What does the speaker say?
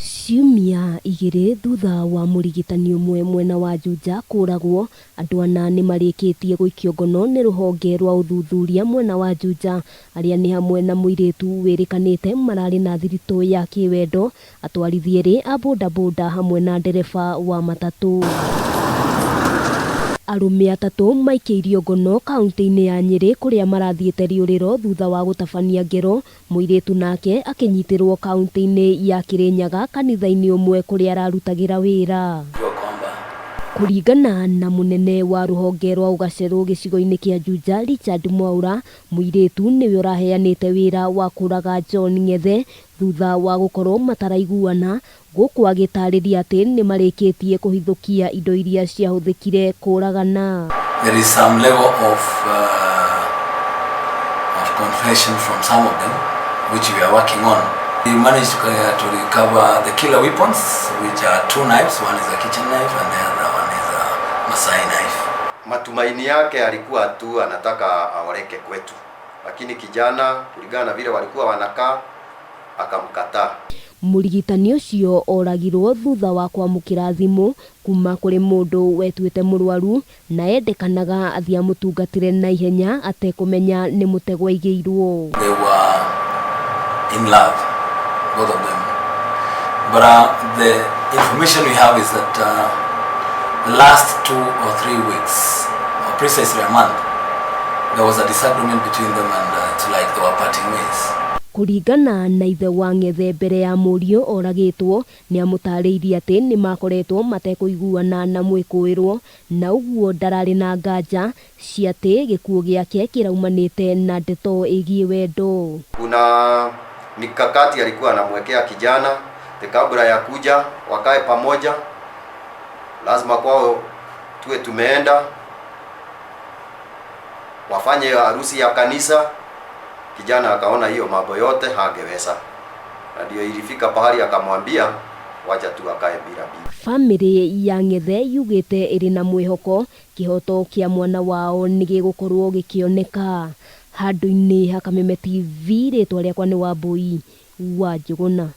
Ciumia igĩrĩ thutha wa mũrigitani ũmwe mwena wa Juja kũragwo, andũ ana nĩmarĩkĩtie gũikio ngono nĩ rũhonge rwa ũthuthuria mwena wa Juja, arĩa nĩ hamwe na mũirĩtu wĩrĩkanĩte mararĩ na thiritũ ya kĩwendo, atwarithi erĩ a bodaboda hamwe na ndereba wa matatũ. Arũme atatũ maikĩirio ngono kaunti-inĩ ya Nyĩrĩ kũrĩa marathiĩte rĩũrĩro thutha wa gũtabania ngero. Mũirĩtu nake akĩnyitĩrwo kaunti-inĩ ya Kĩrĩnyaga kanitha-inĩ ũmwe kũrĩa ararutagĩra wĩra. Kũringana na mũnene wa rũhonge rwa ũgacerũ gĩcigo-inĩ kĩa Juja Richard Mwaura, mũirĩtu nĩwe ũraheanĩte wĩra wa kũraga John Ng'ethe thutha wa gũkorwo mataraiguana, gũkũ agĩtarĩria atĩ nĩmarĩkĩtie kũhithũkia indo iria ciahũthĩkire kũragana. There is some level of confession from some of them, which we are working on. We managed to recover the killer weapons, which are two knives. One is a kitchen knife and the other one is a Masai knife. Matumaini yake alikuwa tu anataka aoleke kwetu, lakini kijana kulingana na vile walikuwa wanakaa akamkataa. Mũrigitani ũcio oragirwo thutha wa kwamũkĩra thimũ kuma kũrĩ mũndũ wetuĩte mũrwaru na endekanaga athiĩ amũtungatĩre na ihenya atekũmenya nĩ mũtego aigĩirwo. They were in love, both of them. But the information we have is that the last 2 or 3 weeks, or precisely a month, there was a disagreement between them and it's like they were parting ways. Kũringana na ithe wa Ng'ethe, mbere ya mũriũ oragĩtwo nĩ amũtarĩirie atĩ nĩ makoretwo matekũiguana na mwĩkũĩrwo, na ũguo ndararĩ na nganja cia atĩ gĩkuũ gĩake kĩraumanĩte na ndeto ĩgiĩ wendo. Kuna mikakati alikuwa anamwekea kijana kabla ya kuja wakae pamoja, lazima kwao tuwe tumeenda wafanye harusi ya kanisa. Kijana akaona hiyo mambo yote hangeweza, na ndio ilifika pahali akamwambia wacha tu akae bila bibi. Bamĩrĩ ya Ng'ethe yugĩte ĩrĩ na mwĩhoko kĩhoto kĩa mwana wao nĩ gĩgũkorwo gĩkĩoneka. Handũ-inĩ ha Kameme TV, rĩtwa rĩakwa nĩ Wambui wa Njũgũna.